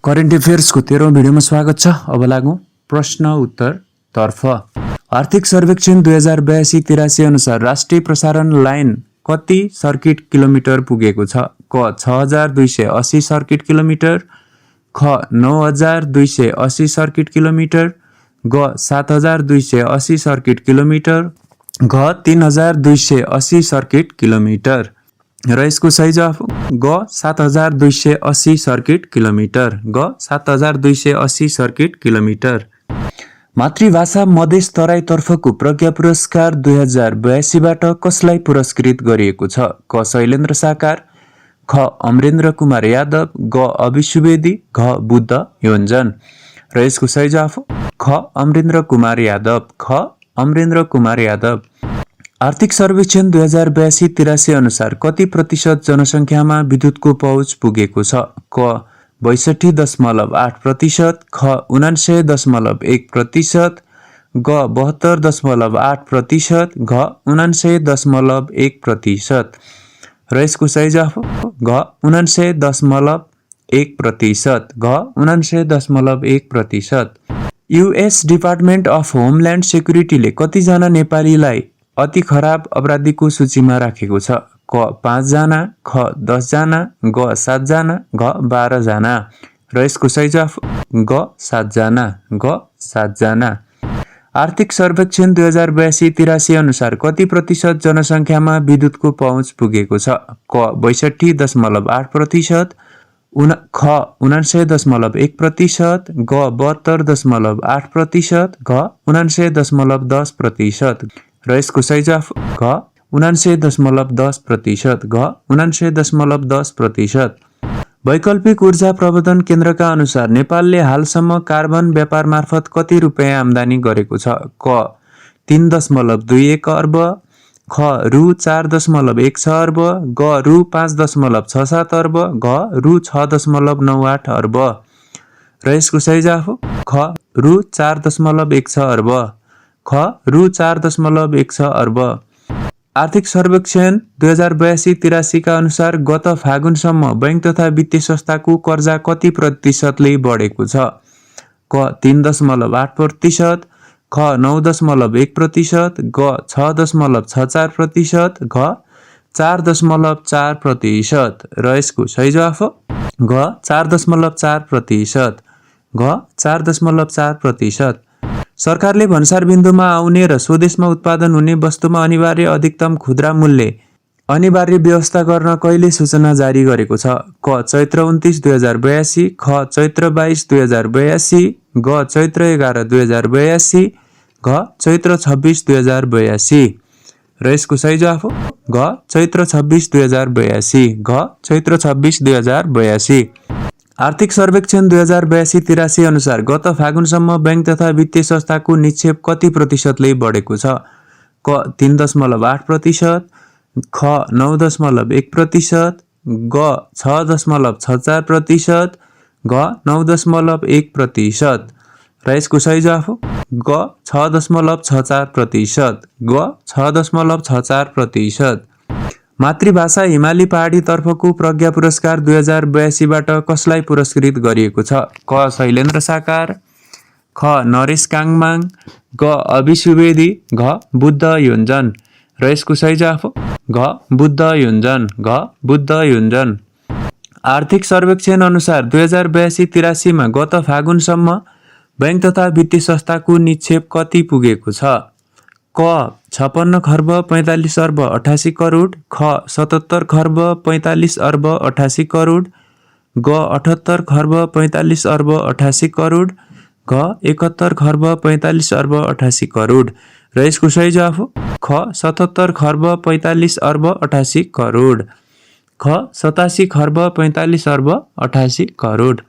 Current affairs को 13औं भिडियोमा स्वागत छ। अब लागौं प्रश्न उत्तर तर्फ। आर्थिक सर्वेक्षण 2082-83 अनुसार राष्ट्रिय प्रसारण लाइन कति सर्किट किलोमिटर पुगेको छ? क 6280 सर्किट किलोमिटर, ख 9280 सर्किट किलोमिटर, ग 7280 सर्किट किलोमिटर, घ 3280 सर्किट किलोमिटर। र यसको सही जवाफ ग 7280 सर्किट किलोमिटर। ग 7280 सर्किट किलोमिटर। मातृभाषा मधेस तराई तर्फको प्रज्ञा पुरस्कार 2082 बाट कसलाई पुरस्कृत गरिएको छ? क शैलेन्द्र साकार, ख अमरेन्द्र कुमार यादव, ग अभि सुवेदी, घ बुद्ध योन्जन। र यसको सही जवाफ ख अमरेन्द्र कुमार यादव। ख अमरेन्द्र कुमार यादव। आर्थिक सर्वेक्षण 2082-83 अनुसार कति प्रतिशत जनसङ्ख्यामा विद्युतको पहुँच पुगेको छ? क 62.8%, ख 79.1%, ग 72.8%, घ 79.1%। र यसको सही जवाफ घ 79.1%। घ 79.1%। युएस डिपार्टमेन्ट अफ होमल्यान्ड सेक्युरिटीले कतिजना नेपालीलाई अति खराब अपराधीको सूचीमा राखेको छ? क 5 जना, ख 10 जना, ग 7 जना, घ 12 जना। र यसको सही जवाफ ग 7 जना। ग 7 जना। आर्थिक सर्वेक्षण 2082-83 अनुसार कति प्रतिशत जनसङ्ख्यामा विद्युतको पहुँच पुगेको छ? क 62.8%, ख 79.1%, ग 72.8%, घ 79.10%। र यसको सही जवाफ घ 79.10%। घ 79.10%। वैकल्पिक ऊर्जा प्रबन्धन केन्द्रका अनुसार नेपालले हालसम्म कार्बन व्यापार मार्फत कति रुपैयाँ आम्दानी गरेको छ? क 3.21 अर्ब, ख रु 4.16 अर्ब, ग रु 5.67 अर्ब, घ रु 6.98 अर्ब। र यसको सही जवाफ ख रु 4.16 अर्ब। ख रु 4.16 अर्ब। आर्थिक सर्वेक्षण 2082-83 का अनुसार गत फागुनसम्म बैंक तथा वित्तीय संस्थाको कर्जा कति प्रतिशतले बढेको छ? क 3.8%, ख 9.1%, ग 6.64%, घ 4.4%। र यसको सही जवाफ घ 4.4%। घ 4.4%। सरकारले भन्सार बिन्दुमा आउने र स्वदेशमा उत्पादन हुने वस्तुमा अनिवार्य अधिकतम खुद्रा मूल्य अनिवार्य व्यवस्था गर्न कहिले सूचना जारी गरेको छ? क चैत्र 29 2082, ख चैत्र 22 2082, ग चैत्र 11 2082, घ चैत्र 26 2082। र यसको सही जवाफ घ चैत्र 26 2082। घ चैत्र 26 2082। आर्थिक सर्वेक्षण 2082-83 अनुसार गत फागुनसम्म बैंक तथा वित्तीय संस्थाको निक्षेप कति प्रतिशतले बढेको छ? क 3.8%, ख 9.1%, ग 6.64%, घ 9.1%। र यसको सही जवाफ ग 6.64%। ग 6.64%। मातृभाषा हिमाली पहाडी तर्फको प्रज्ञा पुरस्कार 2082 बाट कसलाई पुरस्कृत गरिएको छ? क शैलेन्द्र साकार, ख नरेश काङमाङ, ग अभि सुवेदी, घ बुद्ध योन्जन। र यसको सही जवाफ घ बुद्ध योन्जन। घ बुद्ध योन्जन। आर्थिक सर्वेक्षण अनुसार 2082-83 मा गत फागुनसम्म बैंक तथा वित्तीय संस्थाको निक्षेप कति पुगेको छ? क 56 खर्ब 45 अर्ब 88 करोड, ख 77 खर्ब 45 अर्ब 88 करोड, ग 78 खर्ब 45 अर्ब 88 करोड, घ 71 खर्ब 45 अर्ब 88 करोड। र यसको सही जवाफ ख 77 खर्ब 45 अर्ब 88 करोड। ख 87 खर्ब 45 अर्ब 88 करोड।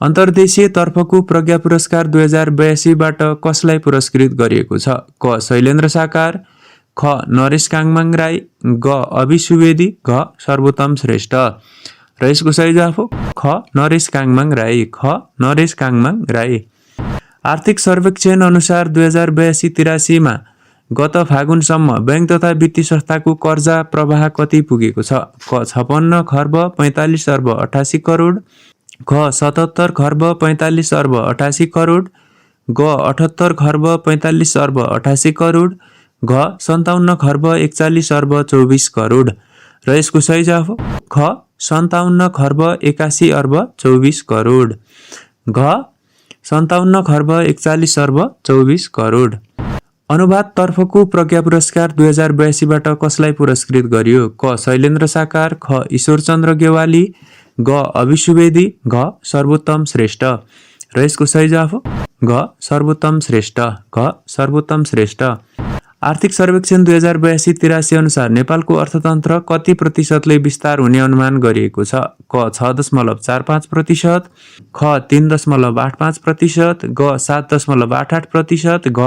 अन्तर्देशीय तर्फको प्रज्ञा पुरस्कार 2082 बाट कसलाई पुरस्कृत गरिएको छ? क शैलेन्द्र साकार, ख नरेश काङमाङ राई, ग अभि सुवेदी, घ सर्वोत्तम श्रेष्ठ। र यसको सही जवाफ ख नरेश काङमाङ राई। ख नरेश काङमाङ राई। आर्थिक सर्वेक्षण अनुसार 2082-83 मा गत फागुनसम्म बैंक तथा वित्तीय संस्थाको कर्जा प्रवाह कति पुगेको छ? क 56 खर्ब 45 अर्ब 88 करोड, ख 77 खर्ब 45 अर्ब 88 करोड, ग 78 खर्ब 45 अर्ब 88 करोड, घ 57 खर्ब 41 अर्ब 24 करोड। र यसको सही जवाफ हो ख 57 खर्ब 81 अर्ब 24 करोड, घ 57 खर्ब 41 अर्ब 24 करोड। अनुवादतर्फको प्रज्ञा पुरस्कार 2082 बाट कसलाई पुरस्कृत गरियो? क शैलेन्द्र साकार, ख ईश्वरचन्द्र गेवाली, ग अभि सुवेदी, घ सर्वोत्तम श्रेष्ठ। र यसको सही जवाफ हो घ सर्वोत्तम श्रेष्ठ, घ सर्वोत्तम श्रेष्ठ। आर्थिक सर्वेक्षण 2082-83 अनुसार नेपालको अर्थतन्त्र कति प्रतिशतले विस्तार हुने अनुमान गरिएको छ? क 6.45%, ख 3.85%, ग 7.88%, घ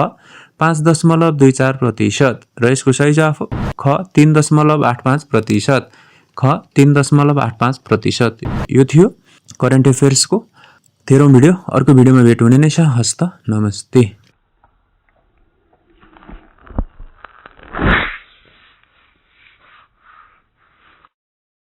5.24%। र यसको सही जवाफ हो ख 3.85%, ख 3.85%। यो थियो करेन्ट अफेयर्सको 13औं भिडियो। अर्को भिडियोमा भेट हुने नै छ। हस्त नमस्ते।